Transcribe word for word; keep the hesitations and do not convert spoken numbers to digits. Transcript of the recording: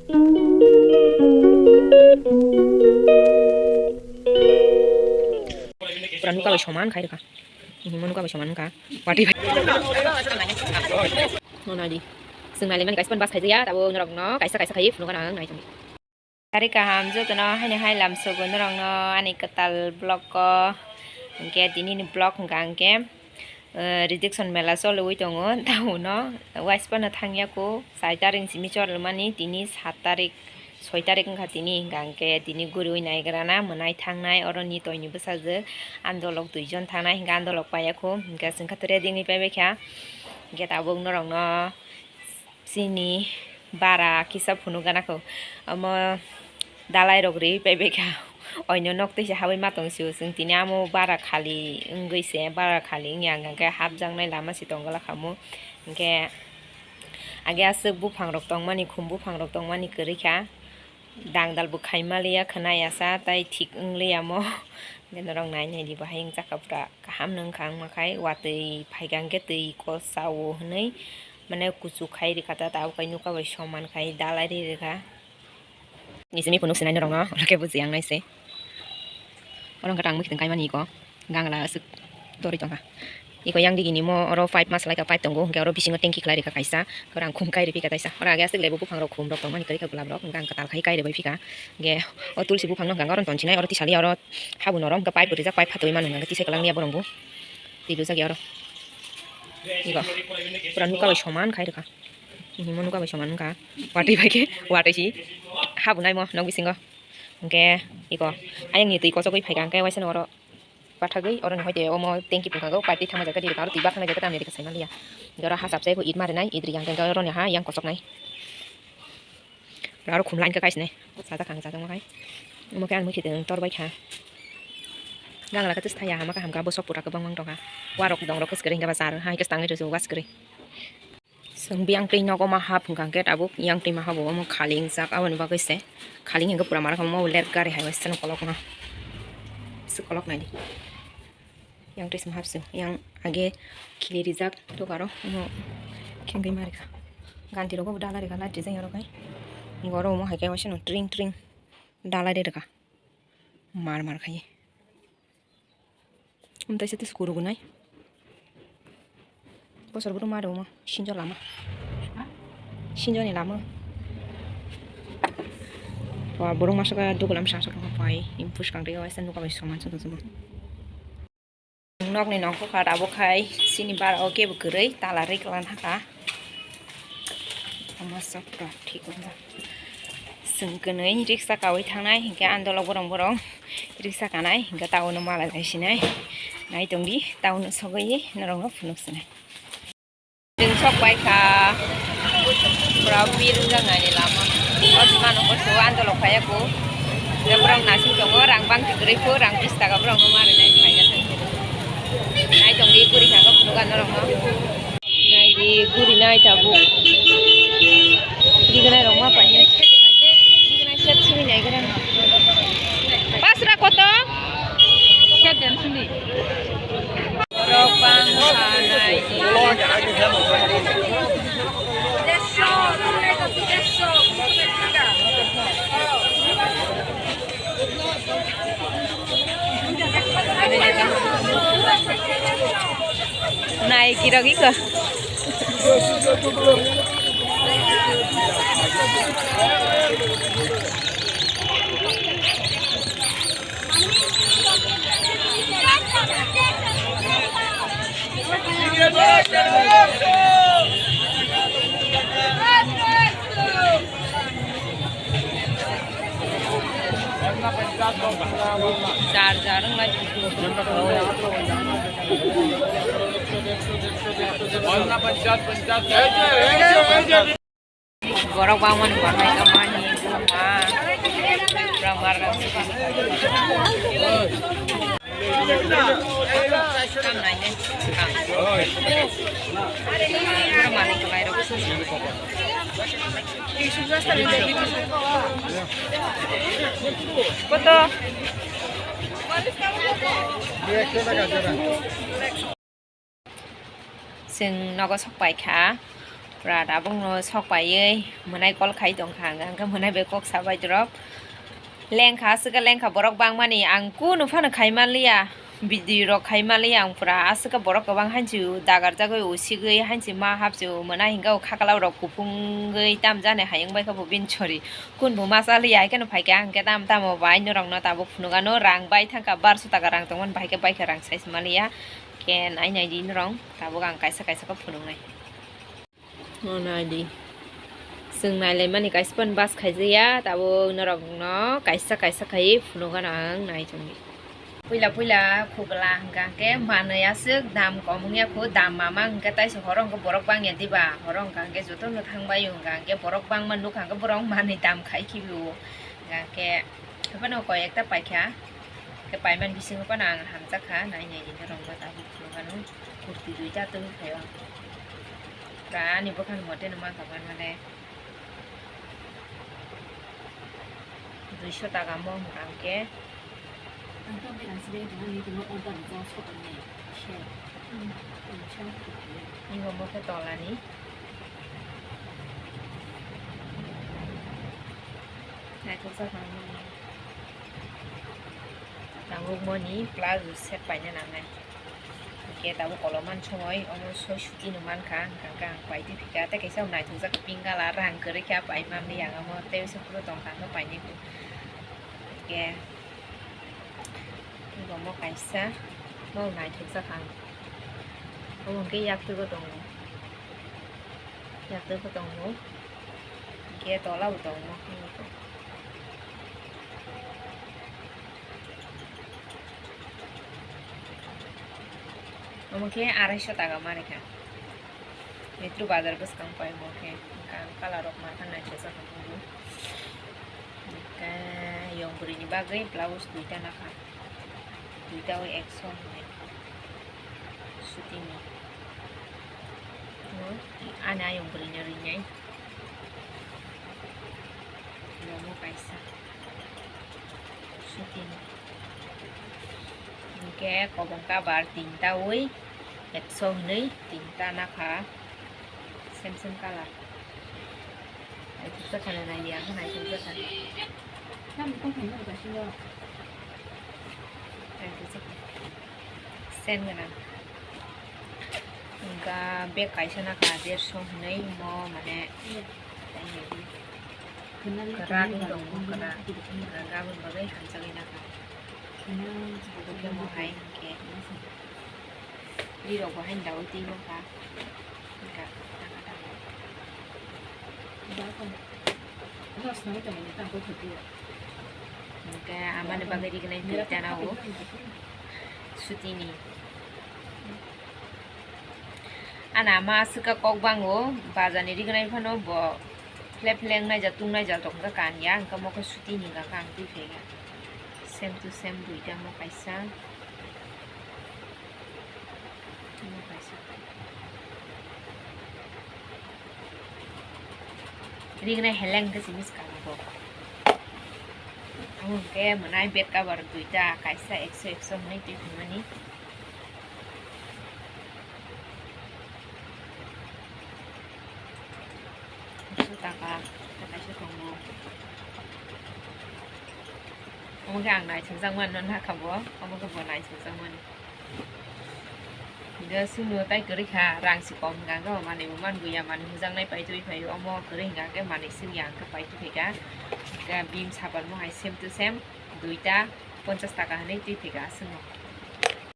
Pura nuka bai soman khai rwkha. Himo nuka bai soman wngkha. Watwi bai. No nai di. Chwng nai lemani kaisa phano bus khaijak ya, tabuk norok no kaisa kaisa khai phunuk gana ang nai tong di. Sari kaham jotono haino hai lamsogo norokno ani kwtal vlog o. Hwnkhe tini ni vlog hwnkha hwnkhe, eh, rejection mela choliwi tongo town o. Waisphano thangya kho, sai tarik simi cholmani, tini sat tarik, soi tarik wngkha tini, hwnkha hwnkhe tini guriwi naigrana mwnai thangnai, oro ni toini bwsajwk andolok duijon thangnai, hwnkhe andolok paiya kho, hwnkhe chwngkha ready wngwi paibaikha, hwnkhe tabuk norokno chini bara kisa phunuk gana kho. Omo dalai rok riwi paibaikha. Oino nok twi se habwi ma tong sio chwng tini amo bara khali wngwi se, bara khali wngya hwnkha hwnkhe hapjaknai lama se tongla kha omo. Hwnkhe age aswk buphang rok tongmani, khum buphang rok tongmani kwrwi kha. Dangdal bo khai maliya khwnaya sa, tai thik wngliya mo. Hwnkhe norok nai nai di, bahai wngjakha pura kaham no wngkha wngma khai, watwi phaikha hwnkhe twi kosa o hwnwi, mane kuchuk khai rwkha ta, tabuk kai nuka bai soman khai dalai ri rwkha. Ni simi phunuk sinai norok no, oro khe buji yang nai se. Oro wngkha tang mui khitwng kaimani iko. Gangla aswk dorwi tongkha. Iko yang digi ni mo oro pipe ma swlaikha, pipe tongo, hwnkhe oro bisingo tanki khlai rikha kaisa, oro ang khum kai riphi kha kaisa. Oro age aswk lebu buphang rok khum rok tongmani kwrwi kha, golab rok, hwnkhe ang kwtal khai kai ribai phikha. Hwnkhe o tulsi buphang no hwnkhe oro tonchinai, oro tisali oro habung norom hwnkhe pipe rijak, pipe phatwi mano hwnkhe tisai kwlangya borok bo. Twi rwjak ya oro. Iko pura nuka bai soman khai rwkha. Himo nuka bai soman wngkha. Watwi bai khe watwi si habunai mo nok bisingo. Hwnkhe iko ayang ni twi kochogwi phaikha, hwnkhe waisa oro. Pathagwi oroni hoite omo tanki phungkhago pipe twi thangma jaga dirika aro twi bathang jaga tamni rika saimaliya. Oro ha chapsa iko it marinai, it riyang khe oroni ha yang kochoknai. Aro khum line khe kaisinai. Sajak ang sajak makai. Omo khe ang mui khitwng tor bai kha. Gangla khe twis thaya hama kaham kha, bwsok pura kwbang mang tongkha. Warok dongrok khe swkirwi hwnkhe ba jar hai khe tangwi rw sio waskwrwi. Chwng biyang twi nogo ma hap hwnkha hwnkhe tabuk yang twi ma habo omo khali wngjak, aboni bagwi se khali hwnkhe pura ma rwkha omo ler gari hai waisa kolokma se kolok naidi. Yang twi se ma hap se yang age khili rijak duka ro omo khengwi ma rwkha ganti rogo bo dala rwkha light rijak oro khai oro omo hai khe waisa no tring tring dala de rwkha mar mar khai. Amtwi se tei skuru gunai. Bosor buru ma rwma sinjo lama. Sinjo ni lama. Wa borok masa ka dukulam sa sa pai. Impus kang tei waisa nuka bai soman sa tongma. Nok ni nongkho kha abo khai sini bara o kebo kwrwi tala rwi kwlan haka. Tongma sok rok thik wngjak. Chwng kwnwi riksa kawi thangnai, hinkhe andolok borong borong riksa kanai, hinkhe town o mala jai sinai. Nai tongdi, town o sogwi norokno phunuk sinai. Chwng sok pai kha, pura bir wngjak naini lama. O bima nokho so andolok phaiya kho. Hinkhe borok nasing tongo, rang bangsi kwrwi kho, rang bish taka borokno ma rwnai phaikha chwng. Nai tongdi, guri thangkha phunukha norokno. Nai di guri nai tabuk. Dignai rok ma paine. Dignai set simi nai gra. Pasra koto? Set den simi. Rok bang kha nai di. Nai kirok iko. Jar jar wnglai. Borok bangmani bahai kamani buma. Rang mar rang. Tam nainai. Borok manwi kwlai rok. Koto. Chwng nogo sok pai kha. Pura tabukno sok paiwi mwnai call khai tongkha, hwnkhe mwnai bai kok sabai drop. Lengkha aswk khe lengkha borok bangmani, ang kunu phano khai manliya, video rok khai manliya ang pura. Aswk khe borok kwbang hanchi dagarjagwi usigwi hanchi ma hapsi mwnai hwnkhe o khaklao rok kuphungwi tamjani hayung bai khe bo bini chori. Kunbo ma chaliya, hai kheno phaikha, hwnkhe tamo tamo bai norokno tabuk phunukano, rang bai thangkha, barso taka rang tongmani, bahai khe baikha rang size maliya. Khe nai nai di norok, tabuk ang kaisa kaisa khe phunuknai. O nai di. Chwng nailaimani kaisa phano bus khaijaya, tabuk norokno kaisa kaisa khai phunukano ang nai chongdi. Puila puila khugla hwnkha hwnkhe manwi aswk dam kom wngya khu, dam mama hwnkhe taisa horo hwnkhe borok bangya diba, horo hwnkha hwnkhe jotono thangbai o, hwnkha hwnkhe borok bangma nukha hwnkhe borok manwi dam khai khibi o, hwnkha hwnkhe haphano koi ekta paikha, hwnkhe paimani bisingo phano ang hamjakha, nai nai di norokno tabuk phunukano kurti duita tubui phaio ang. Pura ani bwkhani mote no mankha manmale. Duiso taka mo hwnkha hwnkhe. Ang to bai rang sibeng tongmani, tongma order rijak sotonni se. Hmm. Tongsa. Ni bo mo khe tolani. Naithok jak nang mani. Tabuk moni plazo set paina nangnai. Hwnkhe tabuk koloman songwi omo soi suti no mankha, hwnkha hwnkhe ang paitwi phikha, tei kaisa bo naithokjak pink colour, rang kwrwi khe paimani yang omo, tei se phuru tongkha, hwnkhe painai bo. Hwnkhe omo kaisa, omo naithokjak ang, omo hwnkhe yaktwi bo tongo, yaktwi bo tongo, hwnkhe tola bo tongo. Omo khe arai sho taka ma rikha. Metro bazar bwskang pai omo khe. Hwnkhe ang colour rok ma khe naithok jak nw. Hwnkhe yong bwrwi ni bagwi blouse duita nakha. Duita o ekso hwnwi. Suti ni. Ani ayong bwrwi no rinai. Omo kaisa. Suti ni. Hwnkhe kobong cover tinta wi ekso hwnwi tinta nakha. Same same colour. Naithok jak kha nai di, ang khe naithok jak kha. Naithok jak kha. Sen gwnang. Hwnkha bag kaisa nakha, derso hwnwi mo mane kwrak wng tong, kwrak, kwrak, aboni bagwi hamjagwi nakha. Bo khe mo hai hwnkhe. Rirok bo haino daui twi nukha. Hwnkha, taka taka. Hwnkhe amani bagwi rignai twi tana o. Sutini. Ana ama aswk kok bango, bazar ni rignai phano bo phle phle wngnai jak, tungnai jak tong kha kanya, hwnkhe mo khe sutini hwnkha khe ang twi phaikha. Same to same duita mo kaisa. Rignai heleng khe simi swkang bo. Amo hwnkhe mwnai bed cover duita, kaisa ekso ekso hwnwi twi phaimani. Ekso taka, taka se tongo. Omo khe ang naithokjakmani no nakha bo, omo khe bo naithokjakmani. Hwnkhe chwngno tai kwrwi kha, rang se kom hwnkha khe bo manwi bo man buya, manwi hujaknai paitwi phaio, omo kwrwi hwnkha khe manwi swngya hwnkhe paitwi phaikha. Hwnkhe bim sapan bo hai same to same duita ponchas taka hwnwi twi phaikha chwngno.